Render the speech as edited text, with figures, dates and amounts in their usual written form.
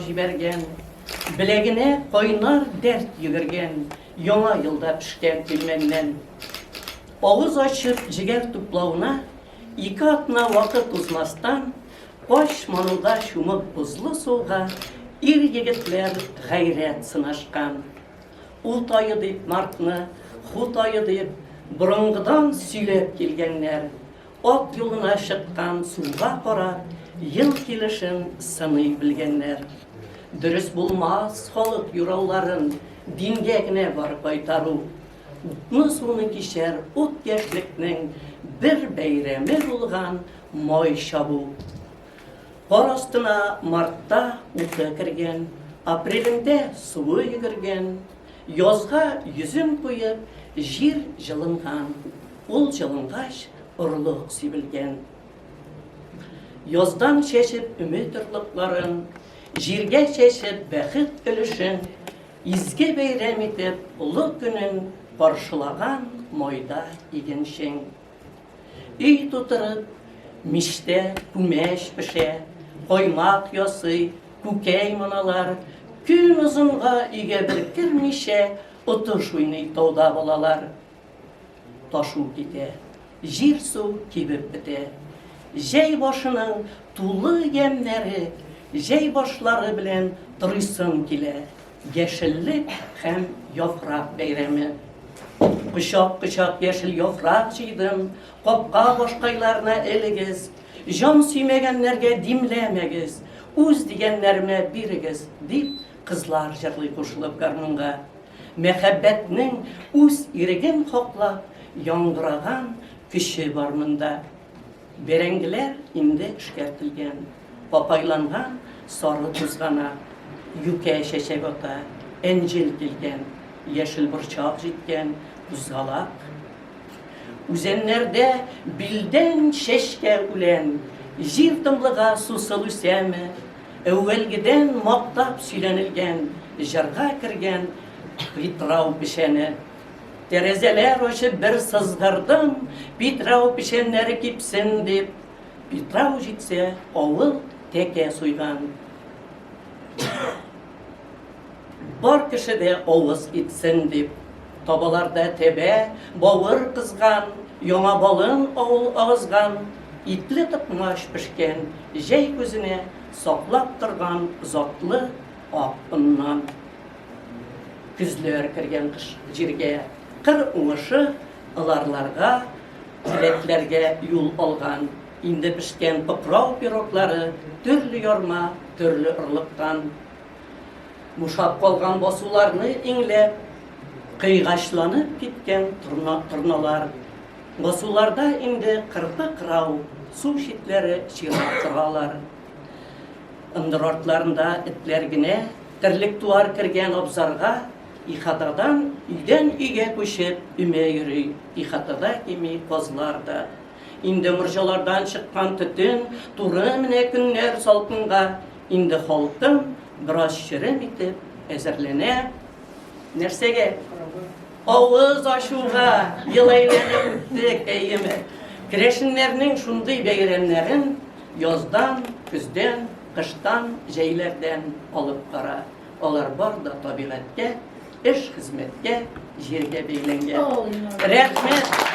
Җибәргән, беләгенә кайнар дәрт йөгергән яңа елда пешкән пилмәннән. Авыз ачып җегәр туплавына ике атна вакыт узмастан, кач мануда чумып бозлы суга ир-егетләр гайрәт сынашкан. Ут ае дип мартны, хут ае дип борынгыдан сөйләп килгәннәр. Ат юлына чыккан суга карап, ел килешен сыный белгәннәр. Дөрес булмас халык юрауларын дингә генә бар кайтару. Утны-суны кичәр ут яшьлекнең бер бәйрәме булган май чабу. Кар астына мартта уты кергән, апрелендә суы йөгергән. Язга йөзен куеп, җир җылынган. Ул җылынгач, орлык сибелгән. Яздан чәчеп өмет орлыкларын, җиргә чәчеп бәхет өлешен, изге бәйрәм итеп олы көнен каршылаган майда игенчең. Өй тутырып, мичтә күмәч пешә, каймак ясый, күкәй маналар, көн озынга өйгә бер кермичә, отыш уйный тауда балалар. Ташу китә, җир-су кибеп бетә. Җәй башының тулы ямьнәре, җәй башлары белән торыйсым килә. Яшеллек һәм яфрак бәйрәме. Кочак-кочак яшел яфрак җыйдым, капка башкайларына элегез, җан сөймәгәннәргә димләмәгез, үз дигәннәремә бирегез, дип кызлар җырлый кушылып гармунга. Мәхәббәтнең үз иреген хаклап яңгыраган көче бар монда. Бәрәңгеләр инде эшкәртелгән, папайланган сары тузгана, юкә чәчәк ата, әнҗел килгән, яшел борчак җиткән, кузгалак. Үзәннәрдә билдән чәчкә үлән, җир тынлыга сусыл үсәме, әүвәлгедән мактап сөйләнелгән җырга кергән Питрау печәне. Тәрәзәләр ачып бер сызгырдым, Питрау печәннәре кипсен дип. Питрау җитсә, авыл тәкә суйган. Бар кеше дә авыз итсен дип. Табаларда тәбә, бавыр кызган, яңа балын авыл агызган, итле токмач пешкән, җәй күзенә саклап торган затлы ак оннан. Көзләр кергән кыш җиргә, кыр уңышы ыларларга, келәтләргә юл алган. Инде пешкән покрау пироглары төрле ярма, төрле орлыктан. Бушап калган басуларны иңләп, кыйгачланып киткән торна, торналар. Басуларда инде кырпы кырау, су читләре чират торалар. Ындыр артларында этләр генә, терлек-туар кергән абзарга ихатадан өйдән өйгә күчеп өмә йөри, ихатада кими казлар да. Инде морҗалардан чыккан төтен туры менә көннәр салкынга, инде халкым бераз черем итеп әзерләнә. Нәрсәгә? Авыз ачуга ел әйләнеп үттек, әйеме? Керәшеннәрнең шундый бәйрәмнәрен Яздан, көздән, кыштан, җәйләрдән алып кара, алар бар да табигатькә, эш-хезмәткә, җиргә бәйләнгән. Рәхмәт!